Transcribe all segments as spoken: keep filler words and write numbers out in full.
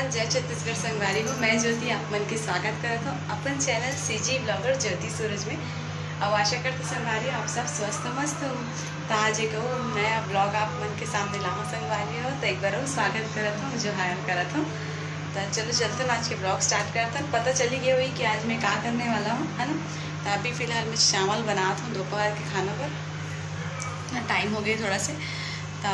जय छत्तीसगढ़ संगवारी हो, मैं ज्योति आप मन के स्वागत करत हूँ अपन चैनल सीजी ब्लॉगर ज्योति सूरज में। और आशा करते संगवारी हो आप सब स्वस्थ मस्त हो। तो आज एक और नया ब्लॉग आप मन के सामने लाऊं संगवारी हो, तो एक बार और स्वागत करत हूँ, जोहार करत हूँ। तो चलो चलते हैं आज के ब्लॉग स्टार्ट करते हैं। पता चली गई हुई कि आज मैं क्या करने वाला हूँ, है ना। तो अभी फिलहाल मैं चावल बनात हूँ दोपहर के खाना पर, टाइम हो गया थोड़ा से। तो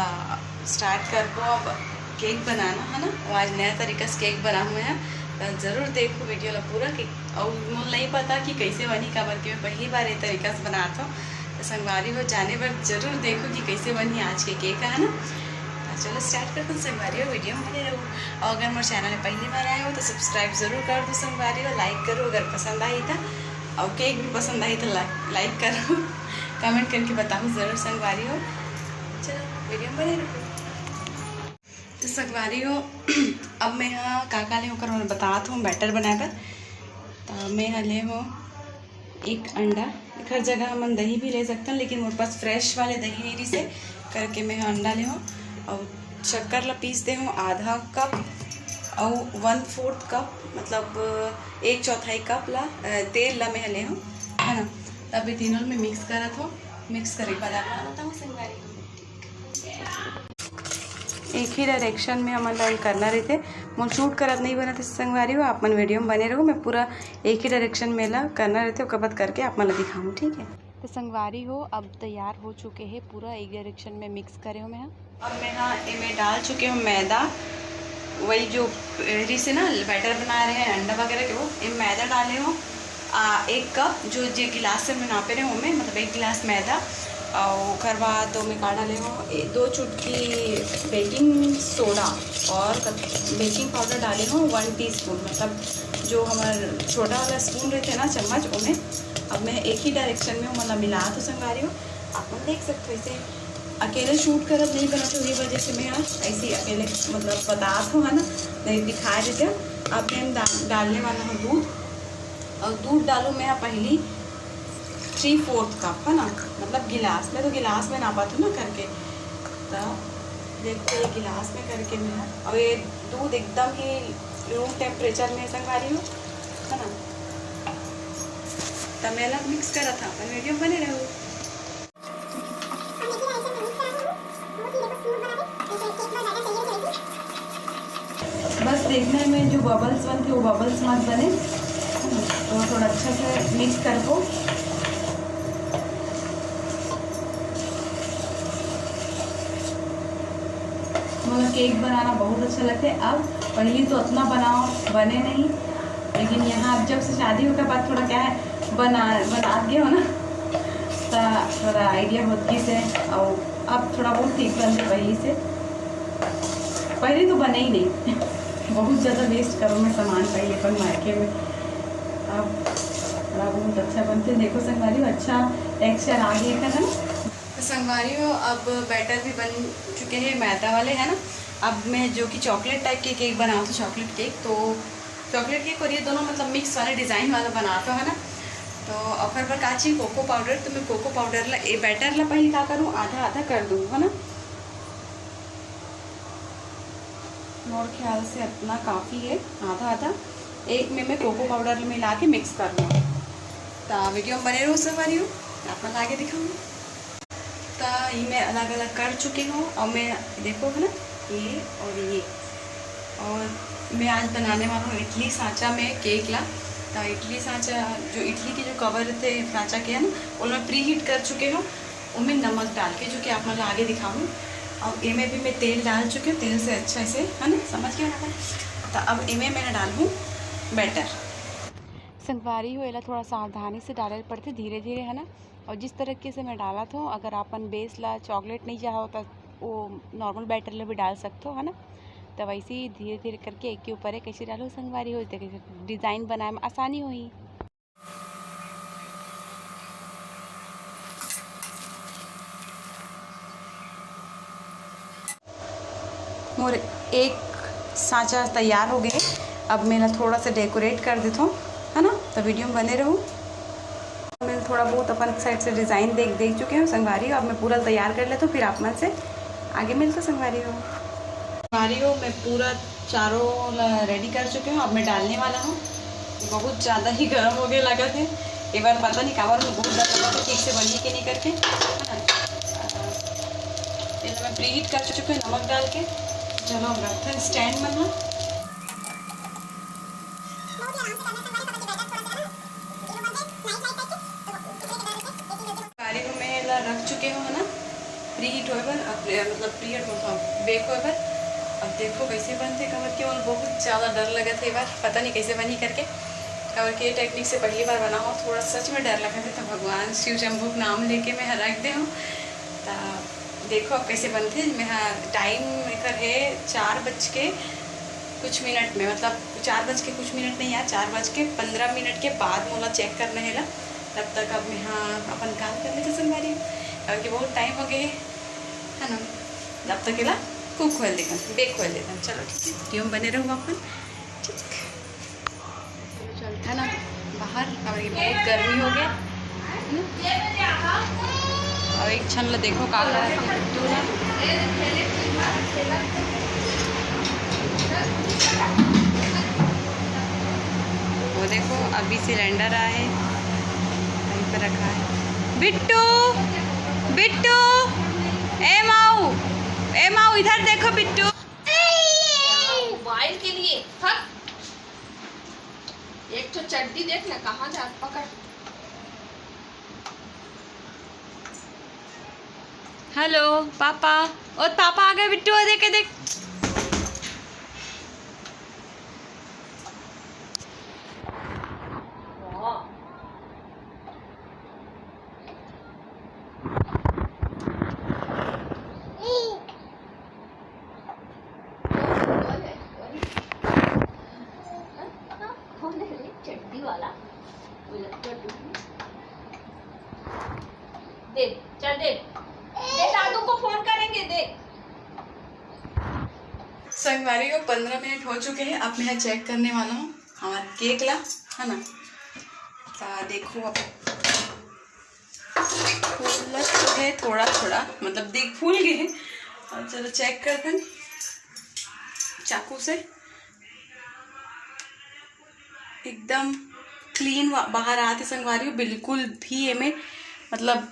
स्टार्ट करबो अब केक बनाना, है ना। वो आज नया तरीका से केक बना हुए हैं, तो जरूर देखो वीडियो ला पूरा। कि और मोला नहीं पता कि कैसे बनी, काबर कि मैं पहली बार ये तरीका से बनात हूँ। तो संगवारी हो जाने बर जरूर देखो कि कैसे बनी आज के केक, है ना। तो चलो स्टार्ट करते हैं संगवारी हो, वीडियो में बने रहो। और अगर मोर चैनल में पहली बार आए हो तो सब्सक्राइब जरूर कर दो संगवारी हो, लाइक करो अगर पसंद आई तो, और केक भी पसंद आई तो ला-, लाइक करो, कमेंट करके बताओ जरूर संगवारी हो। चलो वीडियो में बने रहो। तो संगवारी हो, अब मैं हा का का ले हूँ, ओकर मैं बतात हूँ बैटर बनाए बर। तो मैं हा ले हूँ एक अंडा, एकर जगह हमन दही भी ले सकथन, लेकिन मोर पास फ्रेश वाले दही नहीं रिसे करके मैं हा अंडा ले हूँ। और शक्कर ला पीस दे हूँ आधा कप, और वन फोर्थ कप, मतलब एक चौथाई कप ला, अ, तेल ला मैं हा ले हूँ, है ना। तब ये तीनों में मिक्स करत हूँ, मिक्स करे के बाद आप बताऊँ संगवारी हो। एक ही डायरेक्शन में हमन ला करना रहिथे। मोर शूट करत नहीं बनत हे संगवारी हो, आप मन वीडियो में बने रहो। मैं पूरा एक ही डायरेक्शन में ला करना रहिथे, ओकर बाद करके आप मन ला दिखाऊँ, ठीक है। तो संगवारी हो, अब तैयार हो चुके हैं, पूरा एक डायरेक्शन में मिक्स करे हो मैं हा। अब मैं हा एमे डाल चुके हो मैदा, वही जो रिसे ना बैटर बना रहे हैं अंडा वगैरह के, वो ये मैदा डाले हो। आ, एक कप जो जे गिलास से मैं नापे रहे हूँ मैं, मतलब एक गिलास मैदा, और ओकर बाद ओमे का डाले हो, ए, दो चुटकी बेकिंग सोडा और बेकिंग पाउडर डाले हो वन टीस्पून, मतलब जो हमार छोटा वाला स्पून रहते हैं ना, चम्मच, ओमे। अब मैं एक ही डायरेक्शन में ओमन ला मिला तो संगवारी हो, आप मन देख सकते हो। इसे अकेले शूट करत नहीं बनत, वही वजह से मैं आज ऐसे ही अकेले मतलब बतात हूँ, है ना, नहीं दिखा देते। अब मैं डा-, डालने वाला हूँ दूध, और दूध डालूँ मैं पहली थ्री फोर्थ कप, है ना, मतलब गिलास में, तो गिलास में नापत हूँ ना करके। तो देखो ये गिलास में करके मैं, और ये दूध एकदम ही रूम टेम्परेचर में संगवारी हो, है ना। तो मैं अलग मिक्स करत था, अपन वीडियो बने रहो। बस देखने में जो बबल्स बनते, वो बबल्स मत बने, तो थोड़ा अच्छा से मिक्स कर को। मोला केक बनाना बहुत अच्छा लगता है। अब पहले तो उतना बनाओ, बने नहीं, लेकिन यहाँ अब जब से शादी होकर बाद थोड़ा क्या है, बना, बना गए हो ना, तो थोड़ा आइडिया होत किस है। और अब थोड़ा बहुत ठीक बनते पहले से। पहले तो बने ही नहीं बहुत ज़्यादा वेस्ट करो मैं सामान पहले पर मायके में। अब थोड़ा बहुत अच्छा बनते, देखो संगवारी हो, अच्छा टेक्सचर आ गया है ना। तो संगवारी हो, अब बैटर भी बन चुके हैं मैदा वाले, है ना। अब मैं जो कि चॉकलेट टाइप के केक बनाती हूँ, चॉकलेट केक, तो चॉकलेट केक और ये दोनों मतलब मिक्स वाले डिज़ाइन वाला बनाता हूँ, है ना। तो ओकर बर का चाहिए, कोको पाउडर। तो मैं कोको पाउडर ला, ए बैटर ला पहले का करूँ, आधा आधा कर दूँ, है ना। मोर ख्याल से इतना काफ़ी है, आधा आधा। एक में मैं कोको पाउडर मिला के मिक्स कर लूँ। तो वीडियो में बने रहो संगवारी हो, आप मन आगे दिखाऊंगी। तो ये मैं अलग अलग कर चुकी हूँ और मैं देखो है ना, ये और ये। और मैं आज बनाने वाला हूँ इडली सांचा में केक ला। तो इडली सांचा, जो इडली के जो कवर थे सांचा के है ना, वो मैं प्री हीट कर चुके हूँ। ओमे नमक डाल के, जो कि आप मन ला आगे दिखाऊँ। और एमे भी मैं तेल डाल चुके हूँ, तेल से अच्छा इसे, है ना, समझ गया ना। तो अब एमे मैं डालूँ बैटर। संगवारी हो, एला थोड़ा सावधानी से डाले पड़थे, धीरे धीरे, है ना। और जिस तरीके से मैं डालत हूँ, अगर आपन बेस ला चॉकलेट नहीं चाहो तो वो नॉर्मल बैटर ला भी डाल सकते हो, है ना। तो वैसे ही धीरे धीरे करके एक के ऊपर एक कैसे डालो संगवारी हो, तो कैसे डिज़ाइन बनाए में आसानी होही। मोर एक सांचा तैयार हो गए। अब मैं ना थोड़ा सा डेकोरेट कर देता हूँ, है ना, तो वीडियो में बने रहू। मैं थोड़ा बहुत अपन साइड से डिज़ाइन देख देख चुके हूँ संगवारी। अब मैं पूरा तैयार कर लेता हूँ, फिर आप मन से आगे मिलता संगवारी हो। संगवारी हो, मैं पूरा चारों ल-, रेडी कर चुके हूँ, अब मैं डालने वाला हूँ। बहुत ज़्यादा ही गर्म हो गया लगा थे। एक बार पता नहीं काबर में बहुत डर लगा था ठीक से बनी कि नहीं करके, है ना। ये तो मैं प्रीहीट कर चुके हूँ नमक डाल के। चलो, अब रखते हैं स्टैंड में। हाँ, गाड़ी को मैं ला रख चुके हूँ, है ना, प्रीहीट होए बर, अब, मतलब, प्रीहीट होता, बेक होए बर। अब देखो कैसे बनते, काबर कि मोला बहुत ज़्यादा डर लगा था ये बार, पता नहीं कैसे बनी करके, काबर कि ये टेक्निक से पहली बार बना हो, थोड़ा सच में डर लगा था। तो भगवान शिव शंभू के नाम लेके मैं रख दे हूँ। तो देखो अब कैसे बनते। मैं, हाँ, टाइम एकर है चार बज के कुछ मिनट में, मतलब, चार बज के कुछ मिनट नहीं यार, चार बज के पंद्रह मिनट के बाद मोला चेक करना है ला। तब तक अब मैं, हाँ, अपन काम कर लेते संगवारी, क्योंकि बहुत टाइम हो गए है ना। तब तक एला कुक होए देता, बेक होए देता। चलो ठीक है, वीडियो में बने रहो अपन। ठीक। चलो चलते हैं ना बाहर, काबर कि बहुत गर्मी हो गया। और एक क्षण ला देखो का कर रहा है बिट्टू ला। वो देखो, अभी सिलेंडर आए, वहीं पे रखा है। बिट्टू, बिट्टू, ए माऊ, ए माऊ, इधर देखो बिट्टू। मोबाइल के लिए थक। एक तो चड्डी देख ना, कहाँ जा पकड़। Hello papa. और पापा आ गए बिट्टू, वो देखे देख। कौन है रे चड्डी वाला? दे, चल दे। दे, दादू को फोन करेंगे, दे। संगवारी हो, पंद्रह मिनट हो चुके हैं। अब मैं चेक करने वाला हूँ हमारा केक ला, है ना। तो देखो, अब फूलत तो है थोड़ा थोड़ा, मतलब, देख, फूल गए हैं। और चलो चेक करते हैं चाकू से। एकदम क्लीन बाहर आते संगवारी हो, बिल्कुल भी एमे, मतलब,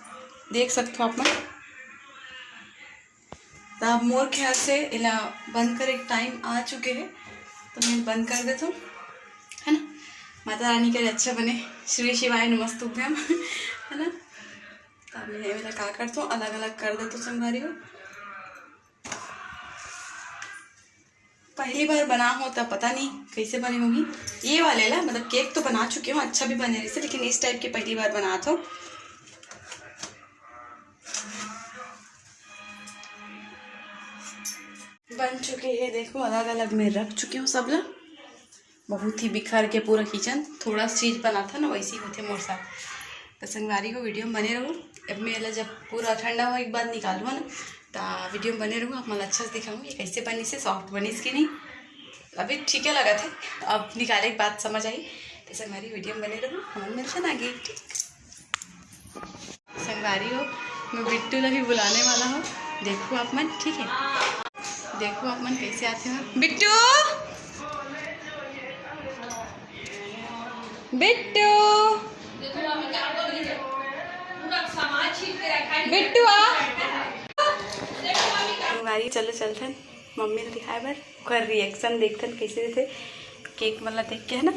देख सकते हो आप मन। तो अब मोर ख्याल से एला बंद करे के टाइम आ चुके है, तो मैं बंद कर देता हूँ, है ना। माता रानी करे अच्छा बने, श्री शिवाय नमस्तुभ्यम, है ना। तो अब मैं एला का करता हूँ, अलग अलग कर देता हूँ संगवारी हो। पहली बार बना हो तो पता नहीं कैसे बने होगी ये वाले ला। मतलब, केक तो बना चुकी हूँ, अच्छा भी बने रहिसे, लेकिन इस टाइप के पहली बार बनात हो। बन चुके हैं, देखो, अलग अलग मैं रख चुकी हूँ सब ला। बहुत ही बिखर के पूरा किचन, थोड़ा चीज बनाता ना, वैसे ही होते मोर साथ। तो संगवारी हो, वीडियो में बने रहो। अब मैं एला जब पूरा ठंडा होए के बाद निकालूँ ना, तो वीडियो में बने रहो, आप मन अच्छा से दिखाऊँ ये कैसे बनिसे, सॉफ्ट बनिस कि नहीं। अभी ठीक है लगा थे, अब निकाले के बाद समझ आई। तो संगवारी, वीडियो में बने रहो, हम मिलते ना आगे, ठीक। संगवारी हो, मैं बिट्टू ला भी बुलाने वाला हूँ। देखो आप मन, ठीक है, देखो आप मन कैसे आते हो। बिट्टू, बिट्टू, बिट्टू आ। संगवारी, चलो चलथन मम्मी ला दिखाए बर। ओकर रिएक्शन देखथन कैसे देथे केक मन ला देख के, है ना।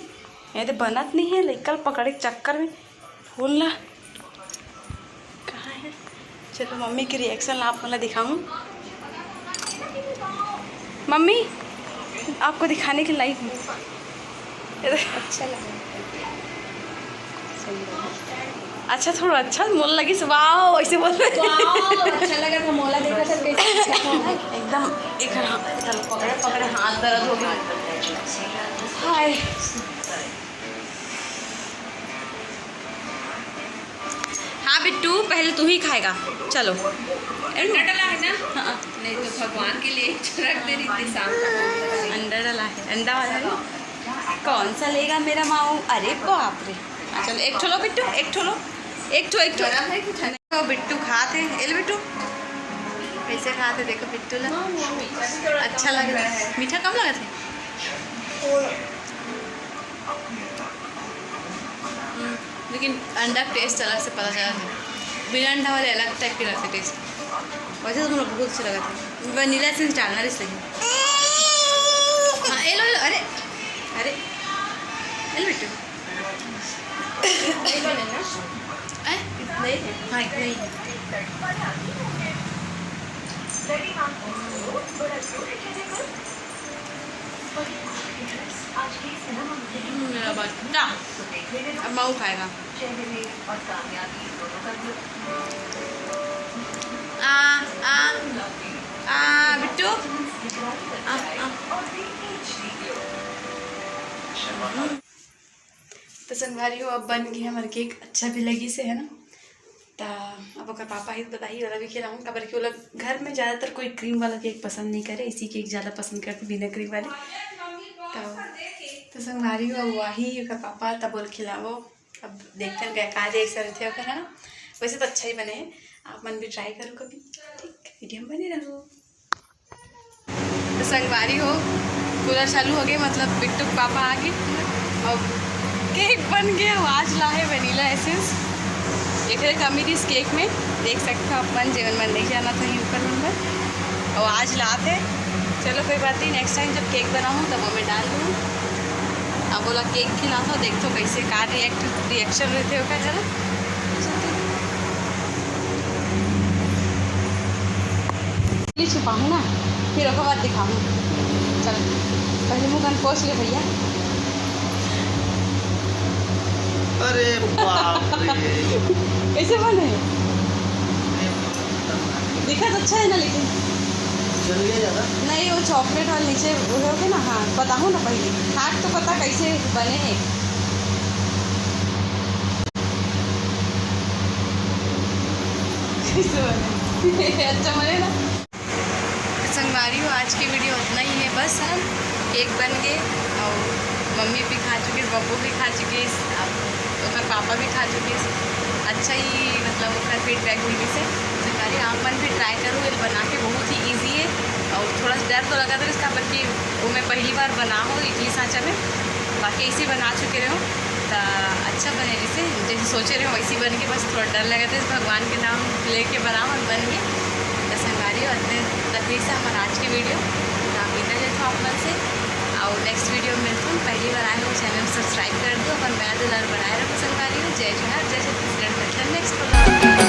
ये तो बनत नहीं है, लइका ल पकड़े के चक्कर में फोन ला। कहाँ है? चलो, मम्मी के रिएक्शन ला आप मन ला दिखाऊँ। मम्मी, आपको दिखाने के लाई हूँ। ये देखो। अच्छा लगा। अच्छा, थोड़ा अच्छा मोला लगिस, वाओ, ऐसे बोल रहे। वाओ, अच्छा लगा था, मोला देखा था कैसे। एकदम एक हाथ, चलो, पकड़े, पकड़े, हाथ दर्द हो गया। हाय। हाँ बिट्टू, पहले तू ही खाएगा। चलो। अंडा डला है ना? हाँ। नहीं तो भगवान के लिए एक रख दे रही थी शाम को। अंडा डला है, अंडा वाला है ना? कौन सा लेगा मेरा माऊ? अरे बाप रे। हाँ, चलो, एक ठो लो बिट्टू, एक ठो लो। एक ठो, एक ठो। गरम है कि ठंडा? तो बिट्टू खात है, ए ले बिट्टू। कैसे खात है, देखो बिट्टू ला। हाँ, वो मीठा भी थोड़ा अच्छा कम लग रहा है। मीठा कम लगा था? हम्म, लेकिन अंडा के टेस्ट अलग से पता चला था। बिना अंडा वाले अलग टाइप के लगते टेस्ट। वैसे तो मुझे बहुत अच्छा लगा था। वनीला एसेंस डालना रही सही। हाँ, एलो, एलो, अरे, अरे, एलो बेटू। आए? हाँ, इतना ही है। हम्म, मेरा बच्चा। अब माऊ खाएगा। आ, आ, आ, बिट्टू। आ, आ। तो संगवारी हो, अब बन गया हमारा केक, अच्छा भी लगी से, है ना। तो अब ओकर पापा ही बताही, वाला भी खिलाऊँ, काबर कि ओला घर में ज़्यादातर कोई क्रीम वाला केक पसंद नहीं करे, इसी केक ज़्यादा पसंद करते, बिना क्रीम वाले। तो, तो संगवारी हो, वही ओकर पापा तब बोल खिलाओ। अब देखते हैं क्या, का रिएक्शन रहते ओकर, है ना। वैसे तो अच्छा ही बने हैं, आप मन भी ट्राई करो कभी, ठीक, वीडियो में बने रहो। तो संगवारी हो, कूलर चालू हो गए, मतलब बिट्टू के पापा आ गए। अब केक बन गया, वो आज ला है वनीला एसेंस। एकरे कमी थी इस केक में, देख सकते हो अपन, जेवन मन नहीं जाना था ऊपर मन में, और आज लात है। चलो कोई बात नहीं, नेक्स्ट टाइम जब केक बनाऊँ तब वो मैं डाल दूँ। अब बोला केक खिला था, देख तो कैसे का रिएक्ट रिएक्शन रहते हो क्या, है ना। पहले छुपाऊँ ना, फिर ओकर बाद दिखाऊँ। चल, पहले मुँह कान पोंछ ले भैया। अरे बाप रे। कैसे बने? दिखत अच्छा है ना, लेकिन जल गया ज़्यादा? नहीं, वो चॉकलेट वाला नीचे वो हो गया ना। हाँ, बताऊँ ना पहले, हाथ तो पता कैसे बने हैं। कैसे बने? अच्छा बने ना। तो संगवारी हो, आज की वीडियो उतना ही है बस, है ना। केक बन गए और मम्मी भी खा चुकी है, बब्बू भी खा चुकी है, अब ओकर पापा भी खा चुके हैं। अच्छा ही, मतलब, ओकर फीडबैक मिली से। संगवारी, आप मन भी ट्राई करो, ये बना के बहुत ही ईजी है और थोड़ा सा डर तो लगा था इसका, बल्कि वो मैं पहली बार बना हूँ इडली सांचा में, बाकी ऐसे बना चुके रहे हो। तो अच्छा बने, जैसे जैसे सोचे रहे हो वैसे बन के, बस थोड़ा डर लगा था। भगवान के नाम लेके बनाओ और बन गए। तो संगवारी हो, अतने तकलीफ से हमारा आज की वीडियो। तो आप इतना जैसे आप मन से, और नेक्स्ट वीडियो में मिलते हैं। पहली बार आए हो, चैनल सब्सक्राइब कर दो, अपन मया दुलार बनाए रखो संगवारी हो। जय जोहार, जय छत्तीसगढ़, मिलते हैं नेक्स्ट व्लॉग।